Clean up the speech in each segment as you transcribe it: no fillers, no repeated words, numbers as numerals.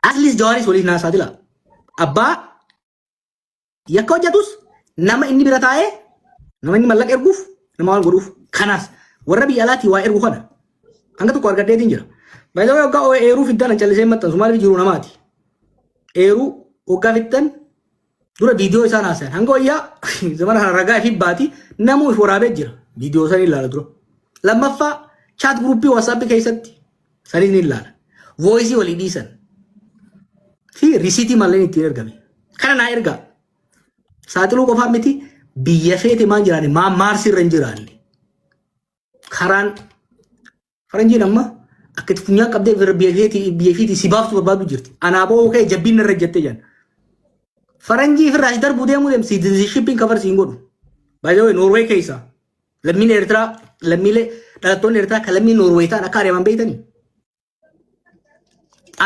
Asliis Jawaaris waliif naa saaxila. Abbaa yakka hojjetus nama inni bira taa'ee nama inni mallaqa erguuf nama waan godhuuf kanaas warra biyya alaatii waa ergu kana hanga tokko argadheetiin jira. Baay'ee waggaa eeruu fiddan an callisee maxxansu maaliif jiru namaati. Eeruu waggaa fiddan dura viidiyoo isaan haasayan hanga wayyaa zamana kana ragaa ifi baati namuu if waraabee jira viidiyoo san ilaala dura. Lammaffaa chaat guruppii waatsaappii keessatti sanis ni ilaala. Voisii walii dhiisan fi risiitii malleen ittiin ergame. Kana naa ergaa. Saaxiluu qofaa miti biyya feete maan jiraanne maan maarsii irra hin jiraanne. Karaan faranjiin amma akka itti funyaan qabdee biyya feetii si baaftu barbaadu jirti. Anaa boo'uu ka'e jabbiin irra jettee jedhan. Faranjii ofirraa si darbuu deemuu deemsi citizenshippiin kafar siin godhu. Baay'ee Noorwee keessa lammiin Eertiraa lammiilee dhalattoonni Eertiraa kan lammii Noorwee ta'an akka ari'aman beektanii.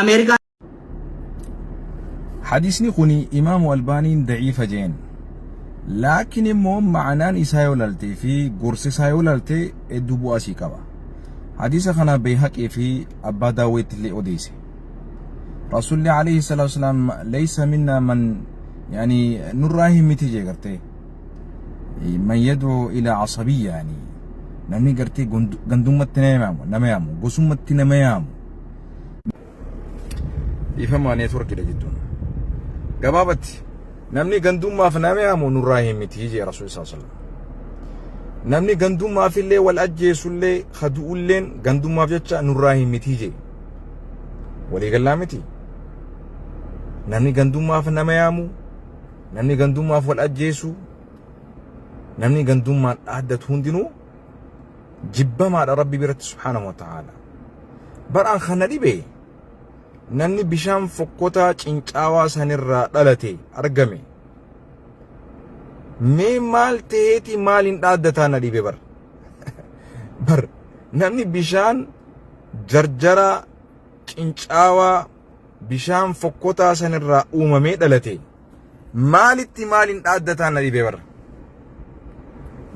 Ameerikaa Hadiisni kuni Imaamu Albaaniin da'iifa jeen. Laakiin immoo ma'anaan isaa yoo laaltee fi gorsi isaa yoo laalte hedduu bu'aa sii qaba. Hadiisa kana Bayhaqii fi Abbaa Daawweetti illee odeesse. Rasuulli alayhi salaatu wasalaam laysa minna man yani nurraa hin miti jee gartee. Man yad'u ila asabiyya yani namni gartee gandummatti nama yaamu nama yaamu gosummatti nama yaamu. Dhiifama neetworkiidha jechuun. Gabaabatti namni gandummaaf nama yaamu nurraa hin miti jee Rasuulli sallallahu alaihi wasallam. Namni gandummaaf illee wal ajjeesullee kadu'ulleen gandummaaf jecha nurraa hin miti jee. Waliigallaa miti. Namni gandummaaf nama yaamu, namni gandummaaf wal ajjeesu, namni gandummaan dhaaddatu hundinuu jibbamaadha Rabbi biratti subhaanahu wa ta'aala. Baraan kana dhibe namni bishaan fokkotaa cincaawaa sanirraa dhalate argame. Mee maal ta'eeti maaliin dhaaddataa na dhibe bar. Bar namni bishaan jarjaraa cincaawaa bishaan fokkotaa sanirraa uumamee dhalate maalitti maaliin dhaaddataa na dhibe bar.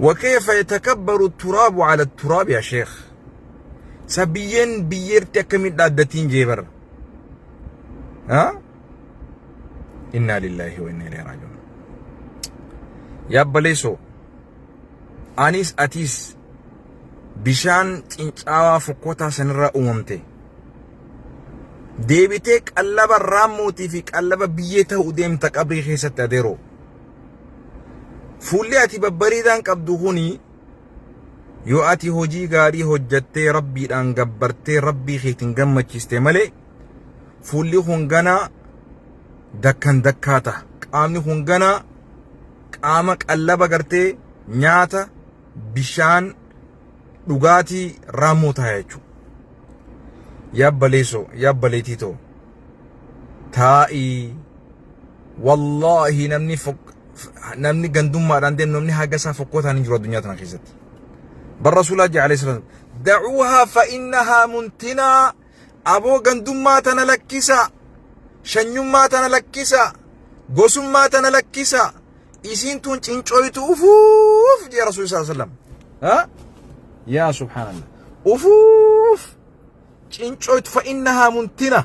وكيف يتكبر التراب على التراب يا شيخ سبيين بيرتي أكمل dhaaddatiin jee bar. ها إنا لله وإنا إليه راجعون يا بليسو Anis atiis bishaan cincaawaa fokkotaa sanirraa uumamte. Deebitee qallaba raammootii fi qallaba biyyee ta'uu deemta qabrii keessatti adeeroo. Fuulli ati babbareedaan qabdu kuni yoo ati hojii gaarii hojjattee rabbiidhaan gabbartee rabbii keetiin gammachiiste malee fuulli kun ganaa dakkan dakkaa ta'a. Qaamni kun ganaa qaama qallaba gartee nyaata bishaan dhugaatii raammoo ta'a jechuudha. Yabbaleessoo yabbaleetii too taa'ii wallaahi namni namni gandummaadhaan deemu namni haga isaa fokkootaan hin jiru addunyaa tana keessatti. Bar rasuulaa jee alayhi salaam dacuuhaa fa innahaa muntinaa Aboo gandummaa tana lakkisaa. Shanyummaa tana lakkisaa. Gosummaa tana lakkisaa. Isiin tun cincooytu ufuuf jee Rasuulli sallallahu alaihi wasallam. Ha? Yaa subhaanallah. Ufuuf cincooytu fa innahaa muntina.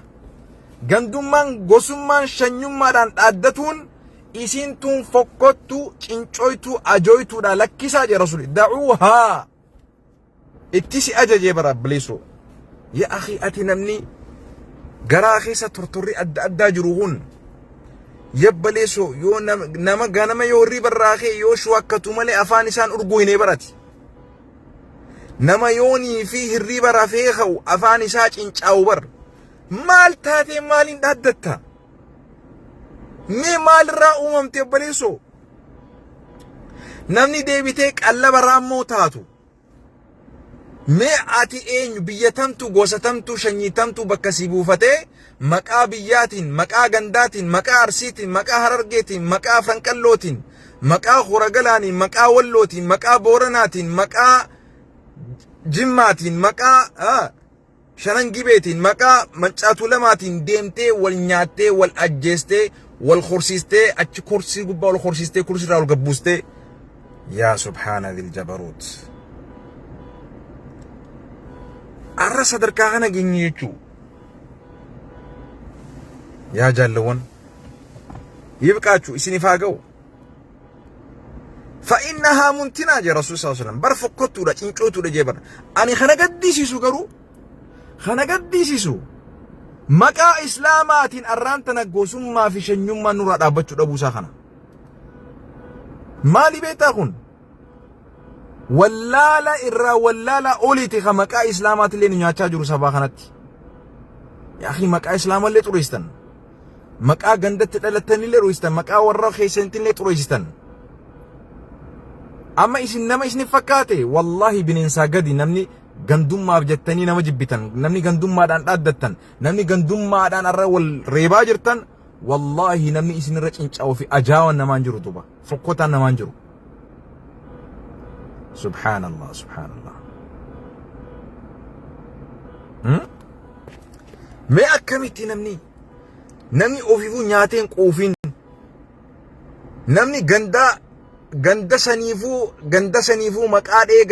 Gandummaan gosummaan shanyummaadhaan dhaaddatuun isiin tun fokkottu cincooytu ajooytuudha lakkisaa jee Rasuulli. Dacuuhaa. Itti si ajajee bara abbileessoo. Yaa akhi ati namni garaa keessa tortorri adda addaa jiru kun yabbaleessoo yoo nama ganama yoo hirriba irraa ka'e yoo shuwakkatu malee afaan isaan urguu hin barati. Nama yoonii fi hirriba rafee ka'u afaan isaa cincaa'u bar. Maal taatee maaliin dhaaddatta? Mee maalirraa uumamte obboleessoo? Namni deebitee qallaba raammoo taatu. Mee ati eenyu biyya tamtu gosa tamtu shanyii tamtu bakka si buufatee maqaa biyyaatiin maqaa gandaatiin maqaa arsiitiin maqaa harargeetiin maqaa franqallootiin maqaa horagalaaniin maqaa wallootiin maqaa booranaatiin maqaa jimmaatiin maqaa Shanan Gibeetiin maqaa Maccaa Tuulamaatiin deemtee wal nyaattee wal ajjeestee wal horsiistee achi kursii gubbaa wal horsiistee kursii irraa wal gabbuustee yaa subhaana dhil jabaruut. Arra sadarkaa kana geenye jechuu. Yaa jaallawwan yibqaachu isiniif haa ga'u. Fa'innahaa muntinaa jee Rasuul sallallahu alaihi wasallam bar fokkottuudha cincootuudha jee bar. Ani kana gaddisiisu garuu kana gaddisiisu maqaa islaamaatiin arraan tana gosummaa fi shanyummaan nurraa dhaabbachuu dhabuu isaa kana. Maali beektaa kun? Wallaala irraa wallaala oliiti ka maqaa islaamaatillee nu nyaachaa jiru sabaa kanatti. Yaa akhi maqaa islaamallee xureessitan. Maqaa gandatti dhalattanillee xureessitan. Maqaa warra keessantillee xureessitan. Amma isin nama isin fakkaate wallaahi bineensaa gadi namni gandummaaf jettanii nama jibbitan namni gandummaadhaan dhaaddattan namni gandummaadhaan arra wal reebaa jirtan wallaahi namni isinirra cincaa'uu fi ajaawan namaan jiru duba fokkotaan namaan jiru. Subhaanallah subhaanallah. Mee akkamitti namni namni ofiifuu nyaatee hin quufin namni gandaa ganda saniifuu ganda saniifuu maqaa dhee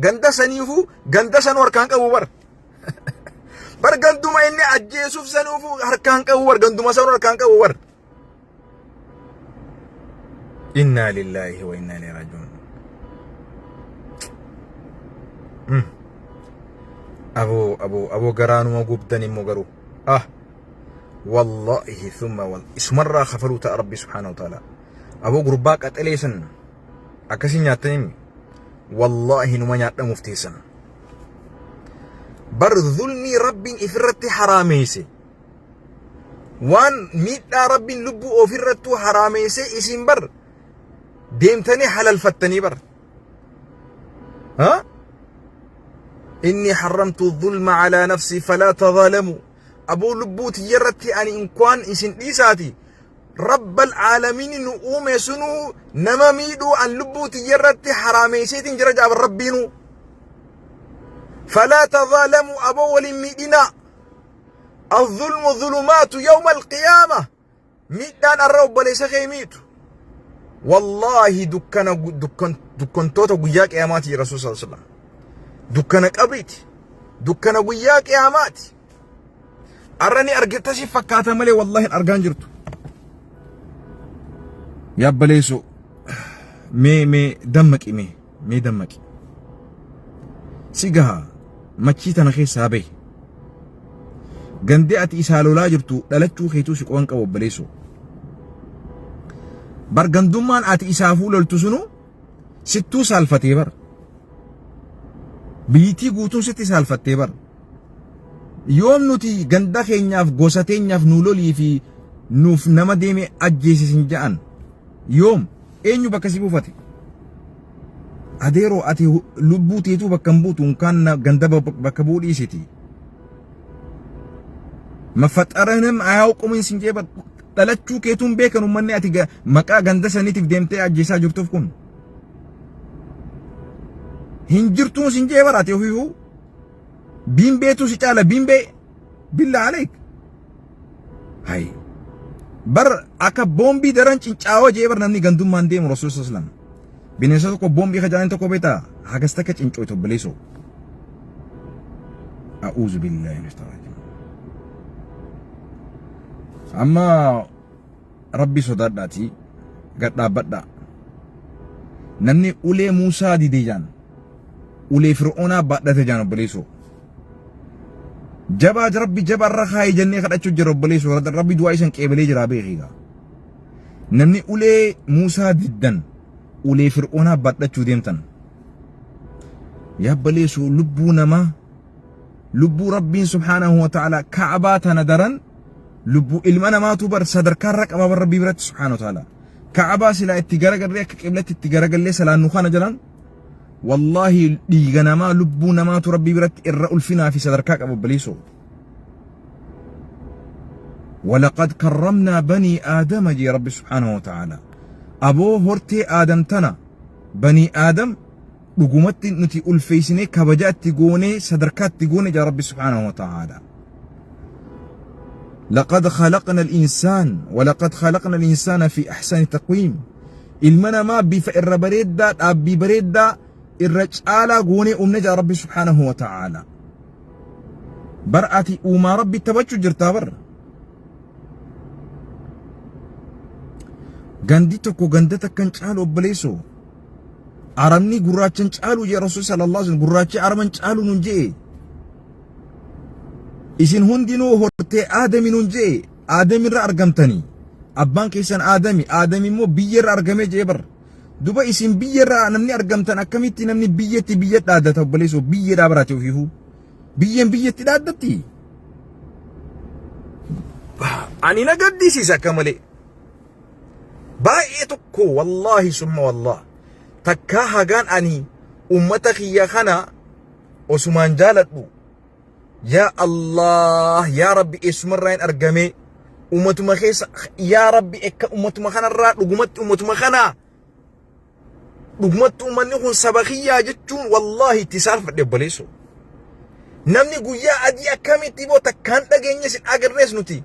ganda saniifuu ganda sanuu harkaan qabu bar. Bar ganduma inni ajjeesuuf sanuufuu harkaan qabu bar ganduma sanuu harkaan qabu bar. Innaa lillaahi wa innaa ilaihi raaji'uun. Aboo aboo aboo garaanuma gubdan immoo garuu ah wallaahi thumma wal isumarraa kafaluu ta'a rabbi subhaanahu wa ta'ala aboo gurbaa qaxalee san akkasii nyaattanii wallaahi numa nyaadhamuuf teessan bar zulmii rabbiin ifirratti haraameesse waan miidhaa rabbiin lubbuu ofirrattuu haraameessee isin bar deemtanii halalfattanii bar ha inni harramtu dhulma alaa nafsii falaa tadhaalamu aboo lubbuu tiyyarratti ani inkwaan isin dhiisaati rabbal aalamiin nu uume sunuu nama miidhuu an lubbuu tiyyarratti haraameesseetiin jira jaaba rabbiinuu falaa tadhaalamu aboo waliin miidhinaa الظلم ظلمات يوم القيامة ميدان الرب obboleessa kee miitu wallaahi dukkana dukkan dukkantoota guyyaa qiyaamaati rasuul sallallahu alaihi wasallam dukkana qabriiti dukkana guyyaa qiyaamaati arra ni argita si fakkaata malee wallaahi hin argaan jirtu yabbaleessu mee mee dammaqi mee Mee dammaqi. Si gaha machii tana keessaa bahi. Gandee ati isaa lolaa jirtu dhalachuu keetuu si qoban qabu obboleessoo. Bar gandummaan ati isaafuu loltu sunu sittuu saalfatee bar. Biyyittii guutuun sitti saalfattee bar. Yoom nuti ganda keenyaaf gosa teenyaaf nu lolii fi nuuf nama deeme ajjeesisin ja'an. Yoom eenyu bakka si buufate? Adeeroo ati lubbuu teetuu bakka hin buutu unkaan ganda bakka bu'uu dhiisiti. Mafaxaranam ayaawqumin sin jee dhalachuu keetuun beekan ummanni ati maqaa ganda saniitiif deemtee ajjeesaa jirtuuf kun. Hin jirtuun sin jee bara ati ofiifuu. Biimbeetu si caala biimbee. Billaa aleek. Hay. Bar akka boombii daran cincaawa jee bar namni gandummaan deemu Rasuul sallam. Bineensa tokko boombii kajaa'in tokko beektaa hagas takka cincooytu obboleessoo. A'uuzu billaahi minash shaytaani Amma Rabbi sodaadhaatii gad dhaabbadhaa. Namni ulee Muusaa dide jaan ulee Fir'oonaa baadhate jaan obboleessoo. Jabaa Rabbi jaba irra kaayi jennee kadhachuu jira obboleessoo. Rabbi du'aa isan qeebalee jira beekiga. Namni ulee Muusaa diddan ulee Fir'oonaa baadhachuu deemtan. Yaa obboleessoo lubbuu namaa lubbuu Rabbiin subhaanahu wa ta'ala Ka'abaa tana daran lubbuu ilma namaatu bar sadarkaa irra qaba bar Rabbii biratti subhaanahu wa ta'ala. Ka'abaa silaa itti garagallee akka qiblatti itti garagallee salaannu kana jalaan wallaahi dhiiga namaa lubbuu namaatu Rabbii biratti irra ulfinaa fi sadarkaa qaba obboleessoo. ولقد كرمنا بني آدم جي رب سبحانه وتعالى أبو هرتي آدم تنا بني آدم dhugumatti nuti ulfeessinee kabaja itti goonee sadarkaa itti goone jaa rabbi subhaanahu wa ta'aala. لقد خلقنا الإنسان ولقد خلقنا الإنسان في أحسن تقويم ilma namaa bifa irra bareeddaa dhaabbii bareeddaa irra caalaa goonee uumne jaa rabbi subhaanahu wa ta'aala. Bar ati uumaa rabbi taphachuu jirtaa bar. Gandi tokko ganda takka hin caalu obboleessoo. Arabni gurraacha hin caalu jee Rasuul sallallahu alaihi wasallam gurraachi araba hin caalu nun jee. Isin hundinuu hortee Aadami nun jee Aadamirra argamtanii. Abbaan keessan Aadami Aadami immoo biyyarra argamee jee bar. Duba isin biyyarraa namni argamtan akkamitti namni biyyatti biyya dhaaddata obboleessoo biyyeedhaa baraate ofiifuu. Biyyeen biyyatti dhaaddatti. Ani na gaddisiisa akka malee. Baay'ee tokko wallaahi summa wallah. Takkaa hagaan ani ummata kiyya kana osumaan jaaladhu. Yaa Allah yaa Rabbi eessumarraa hin argamee ummatuma keessa yaa Rabbi akka ummatuma kanarraa dhugumatti ummatuma kanaa Dhugumatti uummanni kun saba kiyyaa jechuun wallaahi itti saalfadhe obboleessoo. Namni guyyaa adii akkamitti boo takkaan dhageenye sin agarrees nuti.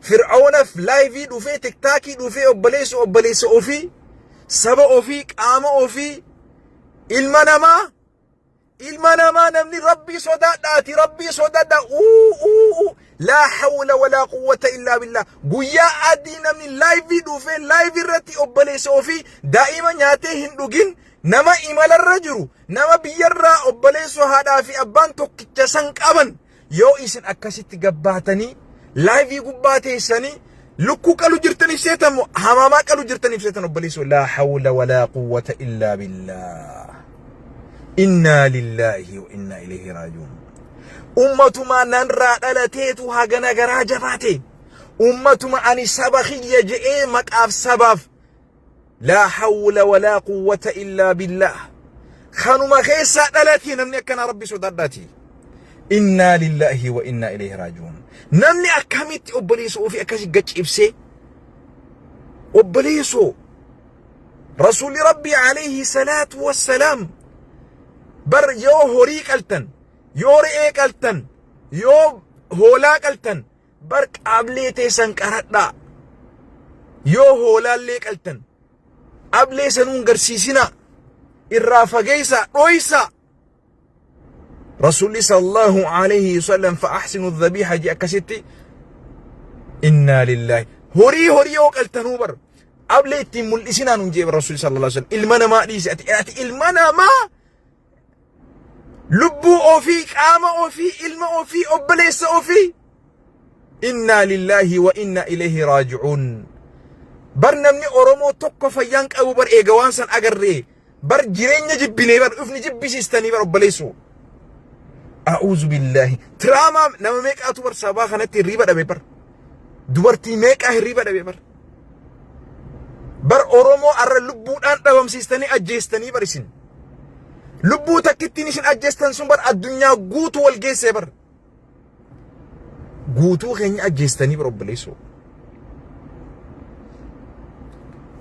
Fir'aawnaaf laayivii dhufee tiktaakii dhufee obboleessoo obboleessa ofii saba ofii qaama ofii ilma namaa Ilma namaa namni rabbii sodaadhaati rabbii sodaadha uu uu uu laa hawla walaa quwwata illaa billah guyyaa adii namni laayivii dhufee laayivii irratti obboleessa ofii daa'ima nyaatee hin dhugin nama imalarra jiru nama biyyarraa obboleessoo haadhaa fi abbaan tokkicha san qaban Yoo isin akkasitti gabbaatanii laayivii gubbaa teessanii lukkuu qalu jirtaniif seetan moo hamaamaa qalu jirtaniif seetan obboleessoo laa hawla walaa quwwata illaa billaah. Innaa lillaahi wa innaa ilayhi raaji'uun. Ummatumaa nanraa dhalateetu hagana garaa jabaate. Ummatuma ani saba kiyya je'ee maqaaf sabaaf Laa hawla walaa quwwata illaa billaah. Kanuma keessaa dhalatee namni akkanaa Rabbi sodaadhaati. Innaa lillaahi wa innaa ilayhi raaji'uun. Namni akkamitti obboleessa ofii akkasi gaccibsee obboleessoo Rasuulli Rabbii alayhi salaatu wassalaam bar yoo horii qaltan yoo re'ee qaltan yoo hoolaa qaltan Bar qaablee teessan qaradhaa. Yoo hoolaallee qaltan ablee sanuu hin garsiisinaa. Irraa fageessaa dhoysaa. Rasuulli sallallahu alayhi wasallam fa'ahsinu dhabiiha jee akkasitti innaa lillaahi. Horii horii yoo qaltanuu bar ablee ittiin mul'isinaa nuun jee Rasuulli sallallahu alayhi wasallam ilma namaa dhiisi ati ati ilma namaa lubbuu ofii qaama ofii ilma ofii obboleessa ofii innaa lillaahi wa innaa ilayhi raaji'uun bar namni oromoo tokko fayyaan qabu bar eega waan san agarree bar jireenya jibbinee bar ufni jibbisiistanii bar obboleessoo a'uuzu billaahi tiraamaa nama meeqaatu bar sabaa kanatti hirriiba dhabe bar dubartii meeqaa hirriiba dhabe bar Bar Oromoo arra lubbuudhaan dhabamsiistanii ajjeestanii bar isin. Lubbuu takkittiin isin ajjeestan sun bar addunyaa guutuu wal geessee bar. Guutuu keenya ajjeestanii bar obboleessoo.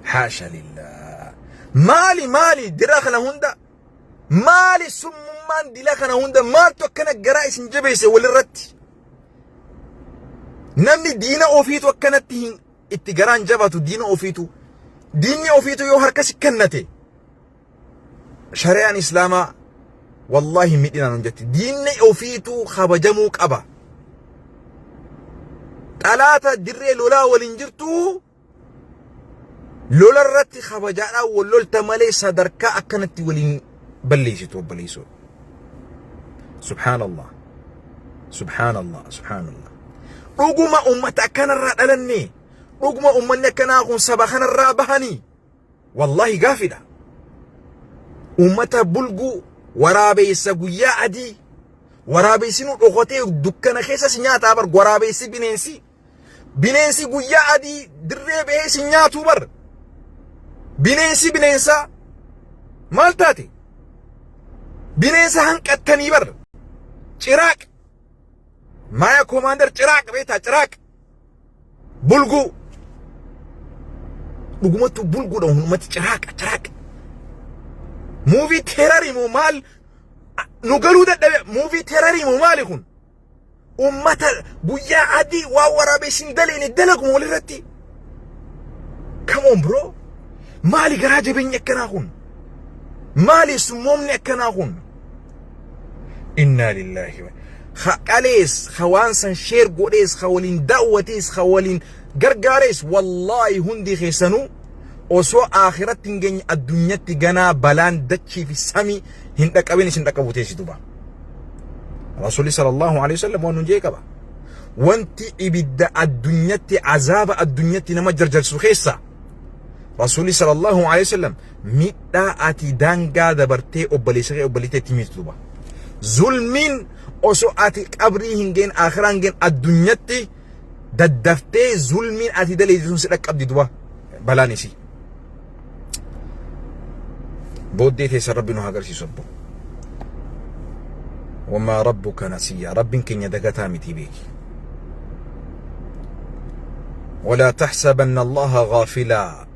Haasha lillah. Maali maali dira kana hunda maali summummaan dila kana hunda maaltu akkana garaa isin jabeesse walirratti. Namni diina ofiitu akkanatti hin itti garaan jabaatu diina ofiitu. Diinni ofiitu yoo harka si kennate shari'aan islaamaa wallaahi midhinaan hin jetti. Diinni ofiitu kabajamuu qaba. Xalaata dirree lolaa waliin jirtu lola irratti kabajaadhaan wal lolta malee sadarkaa akkanatti waliin balleessitu obboleessoo. Subhaanallah. Subhaanallah. Subhaanallah. Dhuguma ummata akkanarraa dhalanne dhuguma ummanni akkanaa kun saba kanarraa bahanii wallaahi gaafidha. Ummata bulguu waraabeessa guyyaa adii waraabeessinuu dhokatee dukkana keessa si nyaataa bar waraabeessi bineensi. Bineensi guyyaa adii dirree bahee si nyaatuu bar. Bineensi bineensaa maal taate? Bineensa hanqattanii bar. Ciraaq. Maaya koomaandar ciraaq beektaa ciraaq. Bulguu. Dhugumattuu bulguudha ummati ciraaqa ciraaq. Muuvii teerarii moo maal nu galuu dadhabe muuvii teerarii moo maali kun? Ummata guyyaa adii waan waraabessi hin daleene dalaguma walirratti. Come on bro. Maali garaa jabeenyi akkanaa kun? Maali summoomni akkanaa kun? Innaa lillaahi wa ha qalees ha waan san sheer godhees ha waliin daawwatees ha waliin gargaarees wallaahi hundi keessanuu Osoo aakhiratti hin geenye addunyatti ganaa balaan dachii fi samii hin dhaqqabin isin dhaqqabu teessi duba. Rasuulli sallallahu alaihi wasallam waan nun jee qaba. Wanti ibidda addunyatti azaaba addunyatti nama jarjarsu keessa Rasuulli sallallahu alaihi wasallam miidhaa ati daangaa dabartee obboleessa kee obboleettii itti miitu duba. Zulmiin osoo ati qabrii hin geen akhiraa hin geen addunyatti daddaftee zulmiin ati daleeydu sun si dhaqqabdi duba balaan isii. Booddee teessan rabbi nu haa agarsiisu abbo. Wamaa rabbuka nasiyyaa rabbiin keenya dagataa miti beeki. ولا تحسبن الله غافلا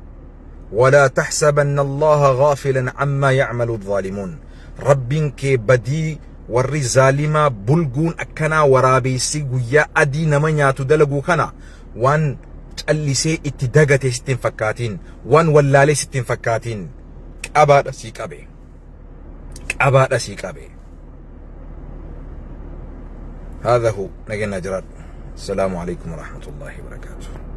ولا تحسبن الله غافلا عما يعمل الظالمون ربين كي بدي warri zaalimaa bulguun akkanaa waraabessi guyyaa adii nama nyaatu dalaguu kana waan callisee itti dagate sitti hin fakkaatiin waan wallaalee sitti hin fakkaatiin qabaadha sii qabe qabaadha sii qabe هذا هو نجينا جراد السلام عليكم ورحمة الله وبركاته.